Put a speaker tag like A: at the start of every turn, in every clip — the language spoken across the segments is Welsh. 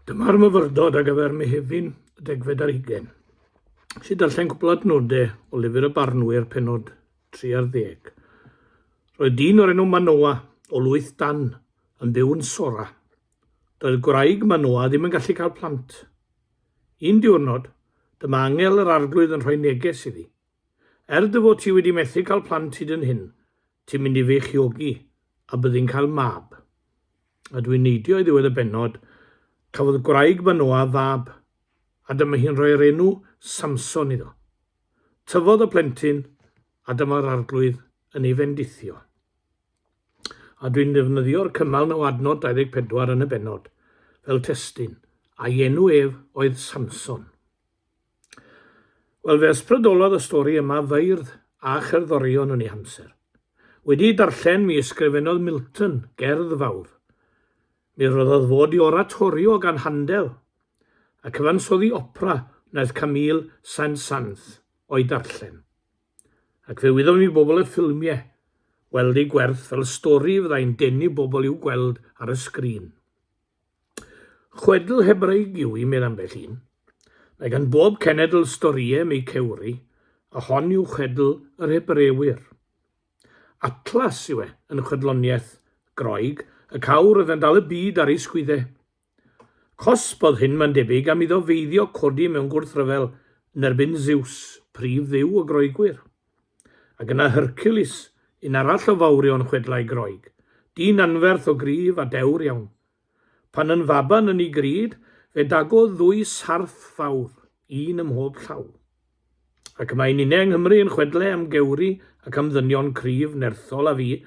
A: Dyma'r myfyrdod ar gyfer Mehefin y degfed ar hugain. Nes i darllen cwpl o adnodau o Lyfr y Barnwyr, pennod 3 ar ddeg. Roedd dyn o'r enw Manoa o lwyth Dan yn byw yn Sora. Doedd gwraig Manoa ddim yn gallu cael plant. Un diwrnod, dyma angel yr arglwydd yn rhoi neges iddi. Er dy fod ti wedi methu cael plant hyd yn hyn, ti'n mynd i feichiogi a byddi'n cael mab. A dwi'n neidio i ddiwedd y bennod, cafodd gwraig Manoa fab, a dyma hi'n rhoi'r enw Samson iddo. Tyfodd y plentyn, a dyma'r arglwydd yn ei fendithio. A dwi'n defnyddio'r cymal 9 adnod 24 yn y bennod fel testun, a'i enw ef oedd Samson. Wel, fe ysbrydolodd y stori yma feirdd a cherddorion yn ei hamser. Wedi ei darllen, mi ysgrifennodd Milton gerdd fawr. Mi roddodd fod i oratorio gan Handel, a cyfansoddi opera wnaeth Camille Saint-Saëns o'i darllen. Ac fe wyddom i bobl y ffilmiau weld ei gwerth fel stori fyddai'n denu bobl i'w gweld ar y sgrin. Chwedl Hebreig yw hi, medd ambell un. Mae gan bob cenedl storïau am eu cewri, a hon yw chwedl yr Hebrewyr. Atlas yw e yn chwedloniaeth Groeg, y cawr oedd yn dal y byd ar ei sgwydde. Cosb oedd hyn, mae'n debyg, am iddo feiddio codi mewn gwrthryfel yn erbyn Zeus, prif dduw y Groegwyr. Ac yna Hercules, un arall o fawrion chwedlau Groeg, dyn anferth o gryf a dewr iawn. Pan yn faban yn ei gryd, fe dagodd ddwy sarff fawr, un ym mhob llaw. Ac y mae ninne yng Nghymru yn chwedle am gewri ac am ddynion cryf, nerthol a fu,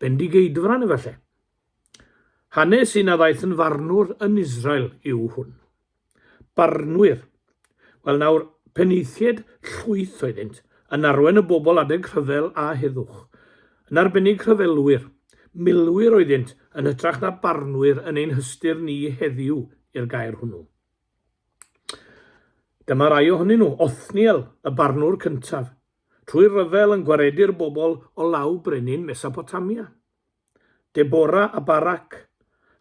A: Bendigeidfran efalle. Hanes un a ddaeth yn farnwr yn Israel yw hwn. Barnwyr. Wel nawr, penaethiaid llwyth oeddynt, yn arwain y bobl adeg rhyfel a heddwch. Yn arbennig rhyfelwyr. Milwyr oeddynt, yn hytrach na barnwyr yn ein hystyr ni heddiw i'r gair hwnnw. Dyma rai ohonyn nhw, Othniel, y barnwr cyntaf, trwy ryfel yn gwaredu'r bobl o law brenin Mesopotamia. Debora a Barac,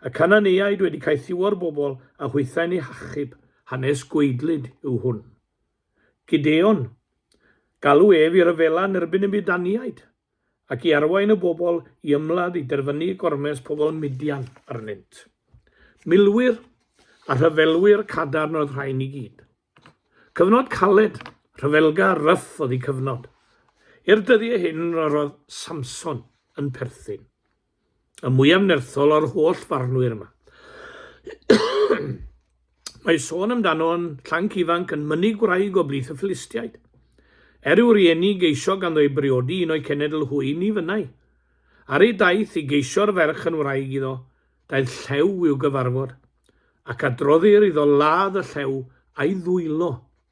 A: y Canaaneaid wedi caethiwo'r bobl a hwythau'n eu hachub, hanes gwaedlyd yw hwn. Gideon, galw ef i ryfela yn erbyn y Midaniaid, ac i arwain y bobl i ymladd i derfynu gormes pobl Midian arnynt. Milwyr a rhyfelwyr cadarn oedd rhain i gyd. Cyfnod caled, rhyfelgar, rough oedd eu cyfnod. I'r dyddiau hyn roedd Samson yn perthyn. Y mwyaf nerthol o'r holl farnwyr yma. Mae sôn amdano yn llanc ifanc yn mynnu gwraig o blith y Philistiaid. Er i'w rieni geisio ganddo ei briodi un o'i cenedl hwy, ni fynnai. Ar ei daith i geisio'r ferch yn wraig iddo, daeth llew i'w gyfarfod. ac adroddir iddo ladd y llew a'i ddwylo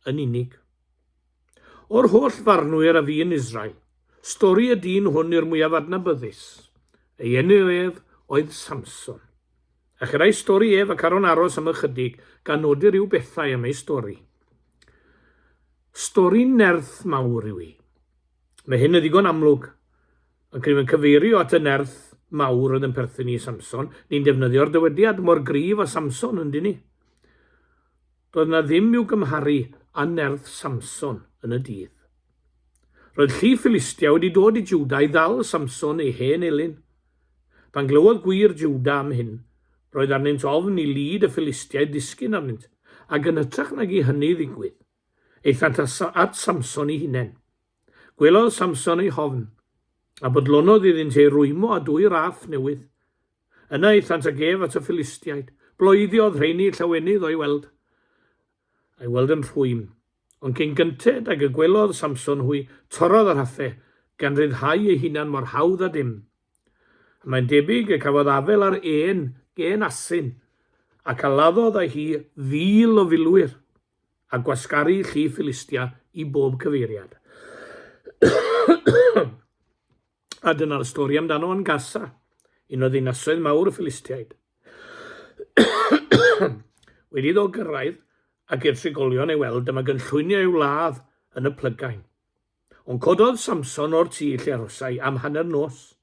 A: yn unig. O'r holl farnwyr a fu yn Israel, stori y dyn hwn yw'r mwyaf adnabyddus. Ei enw ef oedd Samson. A cherai stori ef ac Aaron aros am ychydig, gan nodi rhyw bethau am ei stori. Stori nerth mawr yw hi. Mae hyn yn ddigon amlwg. Ac rydym yn cyfeirio at y nerth mawr oedd yn perthyn i Samson. Ni'n defnyddio'r dywediad mor gryf â Samson, yn ni? Doedd na ddim i'w gymharu â nerth Samson yn y dydd. Roedd llu Philistia wedi dod i Juda i ddal Samson ei hen elyn. Pan glywodd gwir Juda am hyn, roedd arnynt ofn i lid y Philistiaid ddisgyn arnynt, ac yn hytrach nag i hynny ddigwydd, aethant at Samson ei hunain. Gwelodd Samson eu hofn, a bodlonodd iddynt ei rwymo â dwy raff newydd. Yna aethant ag ef at y Philistiaid. Bloeddiodd rheini llawenydd o'i weld, a'i weld yn rhwym. Ond cyn gynted ag y gwelodd Samson hwy, torrodd y rhaffe, gan ryddhau ei hunan mor hawdd â dim. A mae'n debyg y cafodd afel ar ên gên asyn, ac a laddodd â hi fil o filwyr. a gwasgaru llu Philistia i bob cyfeiriad. A dyna'r stori amdano yn Gaza, un o ddinasoedd mawr y Philistiaid. Wedi iddo gyrraedd ac i'r trigolion ei weld, dyma gynllwynio i'w ladd yn y plygain. Ond cododd Samson o'r tŷ lle arhosai am hanner nos.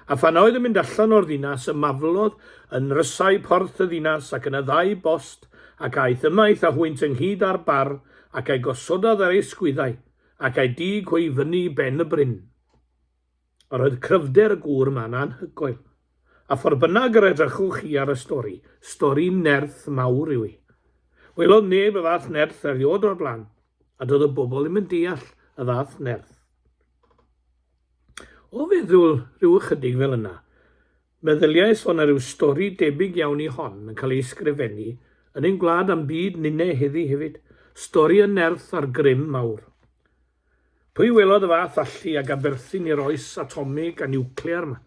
A: A phan oedd yn mynd allan o'r ddinas, ymaflodd yn nrysau porth y ddinas ac yn y ddau bost, ac aeth ymaith â hwynt ynghyd â'r bar, ac a'i gosododd ar ei sgwyddau, ac a'i dug hwy i fyny i ben y bryn. Yr oedd cryfder y gŵr yma'n anhygoel. A ffordd bynnag yr edrychwch chi ar y stori, stori nerth mawr yw hi. Welodd neb y fath nerth erioed o'r blaen, a doedd y bobl ddim yn deall y fath nerth. O feddwl rhyw ychydig fel yna, meddyliais fod 'na ryw stori debyg iawn i hon yn cael ei ysgrifennu yn ein gwlad a'n byd ninne heddi hefyd, stori y nerth a'r grym mawr. Pwy welodd y fath allu ag aberthyn i'r oes atomig a niwclear 'ma?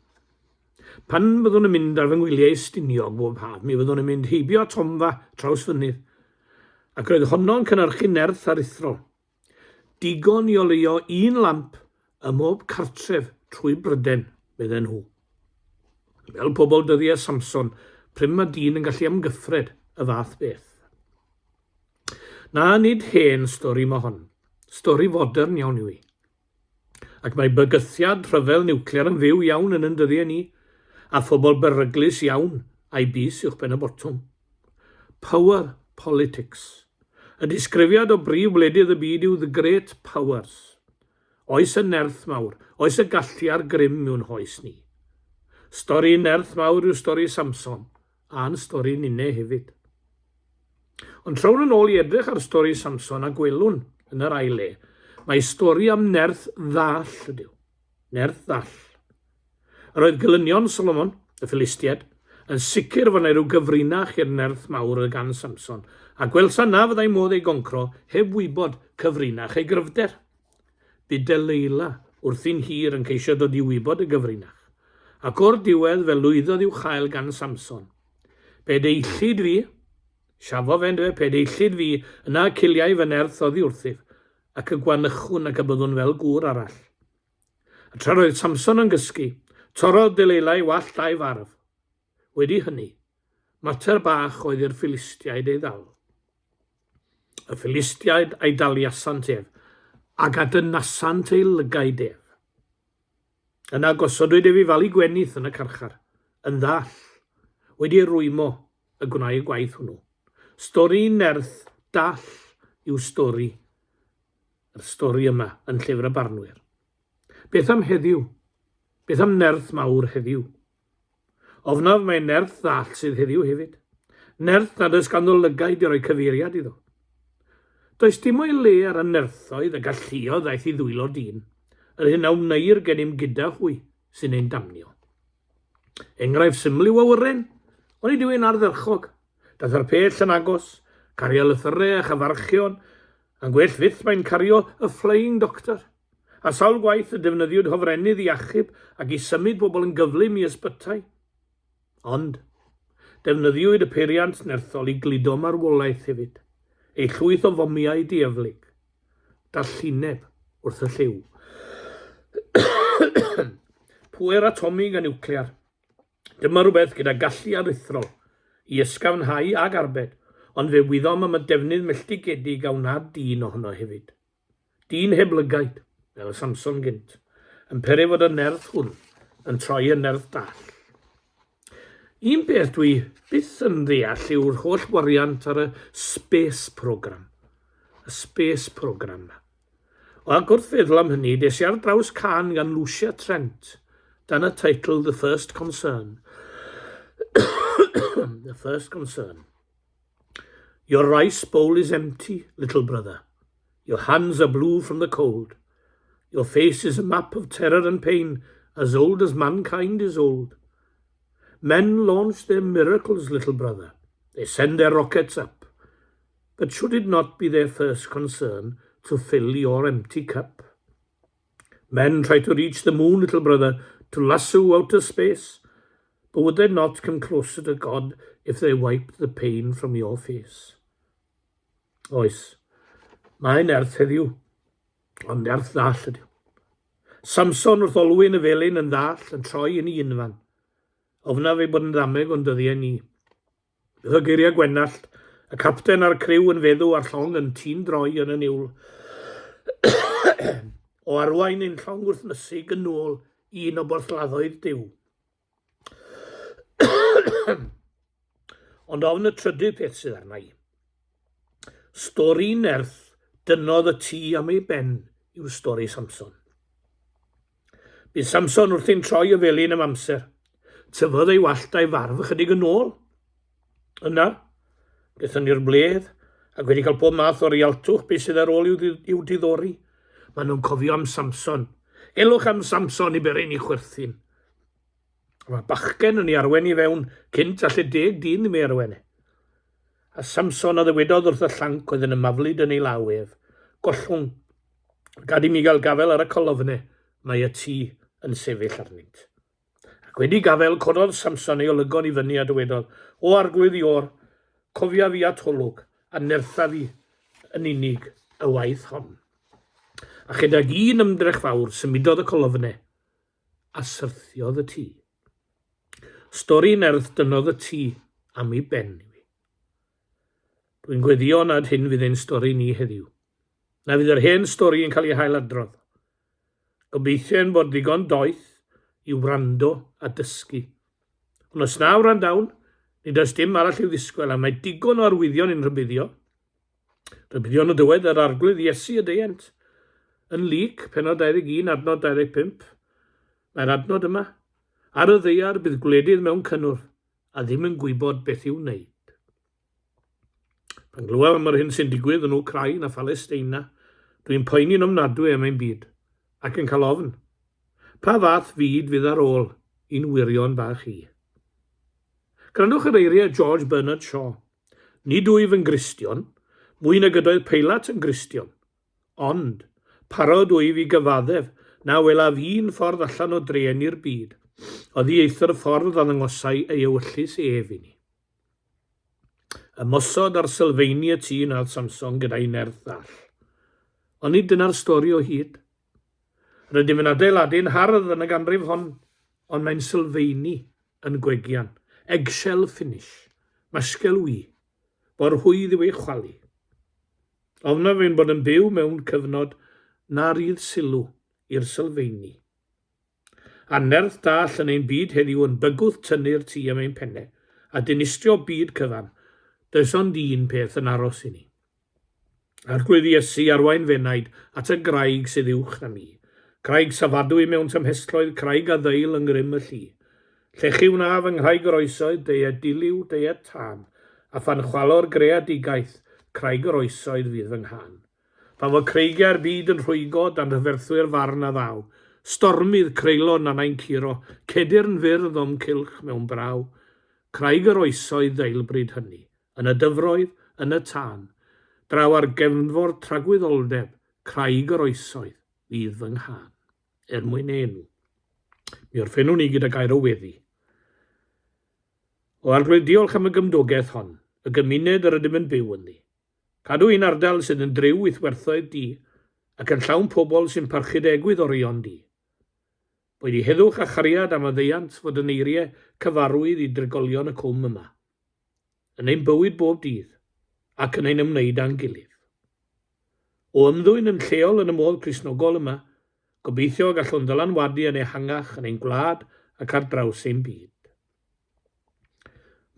A: Pan fyddwn yn mynd ar fy ngwyliau i Stiniog bob haf, mi fyddwn yn mynd heibio atomfa Trawsfynydd, ac roedd honno'n cynhyrchu nerth aruthrol. Digon i oleuo un lamp ym mhob cartref trwy Bryden, medden nhw. Fel pobl dyddiau Samson, prin mae dyn yn gallu amgyffred y fath beth. Na, nid hen stori mo hon. Stori fodern iawn yw hi. Ac mae bygythiad rhyfel niwclear yn fyw iawn yn yn dyddiau ni, a phobl beryglus iawn a'i bys uwchben y botwm. Power politics. Y disgrifiad o brif wledydd y byd yw the great powers. Oes y nerth mawr, oes y gallu a'r grym yw'n hoes ni. Stori nerth mawr yw stori Samson, a'n stori ninne hefyd. Ond trown yn ôl i edrych ar stori Samson a gwelwn, yn yr ail le, mai stori am nerth ddall ydyw. Nerth ddall. Yr oedd gelynion Solomon, y Philistiaid, yn sicr fod 'na ryw gyfrinach i'r nerth mawr oedd gan Samson, a gwelsan na fyddai modd ei goncro heb wybod cyfrinach ei gryfder. Bu Deleila wrthi'n hir yn ceisio dod i wybod y gyfrinach, ac o'r diwedd fe lwyddodd i'w chael gan Samson. Pe deillid fi, siafo fe yndyfe, pe deillid fi, yna y ciliai fy nerth oddi wrthyf, ac y gwanychwn ac y byddwn fel gŵr arall. A tra'r oedd Samson yn gysgu, torrodd Deleila ei wallt a'i farf. Wedi hynny, mater bach oedd i'r Philistiaid ei ddal. Y Philistiaid a'i daliasant ef, ac a dynasant ei lygaid ef. Yna gosodwyd ef i falu gwenith yn y carchar, yn ddall, wedi ei rwymo y gwnâi y gwaith hwnnw. Stori nerth dall yw stori yr stori yma yn Llyfr y Barnwyr. Beth am heddiw? Beth am nerth mawr heddiw? Ofnaf mai nerth ddall sydd heddiw hefyd. Nerth nad oes ganddo lygaid i roi cyfeiriad iddo. Does dim o'i le ar y nerthoedd y galluodd ddaeth i ddwylo dyn, yr hyn a wneir gennym gyda hwy sy'n ein damnio. Enghraifft syml yw awyren, onid yw e'n ardderchog? Daeth yr pell yn agos, cario lythyrau a chyfarchion, a'n gwell fyth mae'n cario y Flying Doctor. A sawl gwaith y defnyddiwyd hofrennydd i achub ac i symud pobl yn gyflym i ysbytai. Ond, defnyddiwyd y peiriant nerthol i gludo marwolaeth hefyd, ei llwyth o fomiau dieflig. Dallineb wrth y llyw. Pŵer atomig a niwclear. Dyma rywbeth gyda gallu aruthrol i ysgafnhau ac arbed, ond fe wyddom am y defnydd melltigedig a wna dyn ohono hefyd. Dyn heb lygaid, fel Samson gynt, yn peri fod y nerth hwn yn troi yn nerth dall. Un peth dwi byth yn ddeall yw'r holl wariant ar y space program. Y space program 'ma. Ac wrth feddwl am hynny, des i ar draws cân gan Lucia Trent, dan y teitl The First Concern. The First Concern. Your rice bowl is empty, little brother. Your hands are blue from the cold. Your face is a map of terror and pain, as old as mankind is old. Men launch their miracles, little brother. They send their rockets up. But should it not be their first concern to fill your empty cup? Men try to reach the moon, little brother, to lasso outer space. But would they not come closer to God if they wiped the pain from your face? Oes, mae nerth heddiw, ond nerth ddall ydyw. Samson wrth olwyn y felin yn ddall yn troi yn ei unfan. Ofnaf ei bod yn ddameg o'n dyddiau ni. Beth o geiriau Gwenallt, y capten a'r criw yn feddw a'r llong yn tîn droi yn y niwl. o arwain ein llong wrth nysig yn ôl i un o borthladdoedd Duw. Ond ofn y trydydd peth sydd arna i. Stori nerth dynnodd y tŷ am ei ben yw stori Samson. Bu Samson wrthi'n troi y felin am amser. Tyfodd ei wallt a'i farf ychydig yn ôl. Yna, daethon ni'r bledd, ac wedi cael pob math o rialtwch beth sydd ar ôl i'w, i'w diddori. Maen nhw'n cofio am Samson. Elwch am Samson i beri ni chwerthin. Mae bachgen yn ei arwen i fewn cynt alle deg dyn ddim ei arwen e. A Samson a ddywedodd wrth y llanc oedd yn ymaflyd yn ei law ef, Gollwng, gad i mi gael gafael ar y colofne, mae y tŷ yn sefyll arnynt. Ac wedi gafael, cododd Samson ei olygon i fyny a dywedodd, O arglwydd Ior, cofia fi at olwg, a nertha fi yn unig y waith hon. A chydag un ymdrech fawr, symudodd y colofne, a syrthiodd y tŷ. Stori nerth dynnodd y tŷ am ei ben i fi. Dwi'n gweddio nad hyn fydd ein stori ni heddiw. Na fydd yr hen stori yn cael ei hailadrodd. Gobeithio ein bod ddigon doeth i wrando a dysgu. Ond os na wrandawn, nid oes dim arall i'w ddisgwyl, a mae digon o arwyddion i'n rhybuddio. Rhybuddion y dywed yr Arglwydd Iesu y deuent. Yn Luc, pennod 21, adnod 25, mae'r adnod yma, Ar y ddaear bydd gwledydd mewn cynnwrf, a ddim yn gwybod beth i'w wneud. Pan glywaf am yr hyn sy'n digwydd yn Wcráin a Phalesteina, dwi'n poeni'n ofnadwy am ein byd, ac yn cael ofn. Pa fath fyd fydd ar ôl i'n wyrion bach i? Gwrandwch ar eiriau George Bernard Shaw. Nid wyf yn Gristion, mwy nag ydoedd Peilat yn Gristion. Ond, parod wyf i gyfaddef na welaf un ffordd allan o drueni'r byd, oddieithr y ffordd a ddangosai ei ewyllys ef i ni. Ymosod ar sylfeini y tŷ wnaeth Samson gyda'i nerth ddall. Ond nid dyna'r stori o hyd. Rydym yn adeiladu'n hardd yn y ganrif hon, ond mae'n sylfeini yn gwegian, eggshell finish, masgel wy, mor rhwydd yw ei chwalu. Ofnaf ein bod yn byw mewn cyfnod na rydd sylw i'r sylfeini. A nerth dall yn ein byd heddiw yn bygwth tynnu'r tŷ am ein penne, a dinistrio byd cyfan, does ond un peth yn aros i ni. Arglwydd Iesu, arwain f'enaid at y graig sydd uwch na mi. Craig safadwy mewn tymhestloedd, craig a ddeil yng ngrym y llu. Llechi wna fy nghraig yr oesoedd, deued diliw, deued tân, a phan chwalo'r greadigaeth, craig yr oesoedd fydd fy nghân. Pan fo creigiau'r byd yn rhwygo, dan rhyferthwy'r farn a ddaw, stormydd creulon nannau'n curo, cedyrn fyrdd o'm cylch mewn braw, craig yr oesoedd ddeil bryd hynny. Yn y dyfroedd, yn y tân. Draw ar gefnfor tragwyddoldeb, craig yr oesoedd, fydd fy nghân. Er mwyn ei enw. Mi orffennwn ni gyda gair o weddi. O Arglwydd, diolch am y gymdogaeth hon, y gymuned yr ydym yn byw ynddi. Cadw ein ardal sydd yn driw i'th werthoedd di, ac yn llawn pobl sy'n parchu dy egwyddorion di. Boed i heddwch a chariad a maddeuant fod yn eiriau cyfarwydd i drigolion y cwm yma. yn ein bywyd bob dydd ac yn ein ymwneud â'n gilydd. O ymddwyn yn lleol yn y modd Cristnogol yma, gobeithio y gallwn ddylanwadu yn ehangach yn ein gwlad ac ar draws ein byd.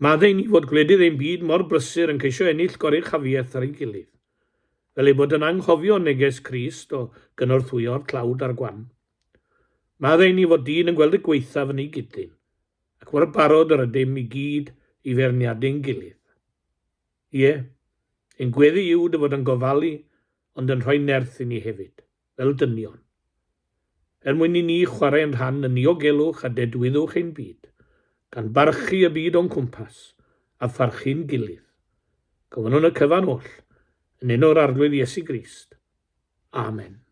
A: Maddau ni fod gwledydd ein byd mor brysur yn ceisio ennill goruchafiaeth ar ei gilydd, fel eu bod yn anghofio neges Crist o gynorthwyo'r tlawd a'r gwan. Maddau ni fod dyn yn gweld y gwaethaf yn ei gyd-ddyn, Ac mor barod yr ydym i gyd i feirniadu'n gilydd. Ie, ein gweddi yw dy fod yn gofalu ond yn rhoi nerth i ni hefyd, fel dynion. Er mwyn i ni chwarae ein rhan yn niogelwch a dedwyddwch ein byd, gan barchu y byd o'n cwmpas, a pharchu'n gilydd. Gofynnwn y cyfan oll, yn enw'r Arglwydd Iesu Grist. Amen.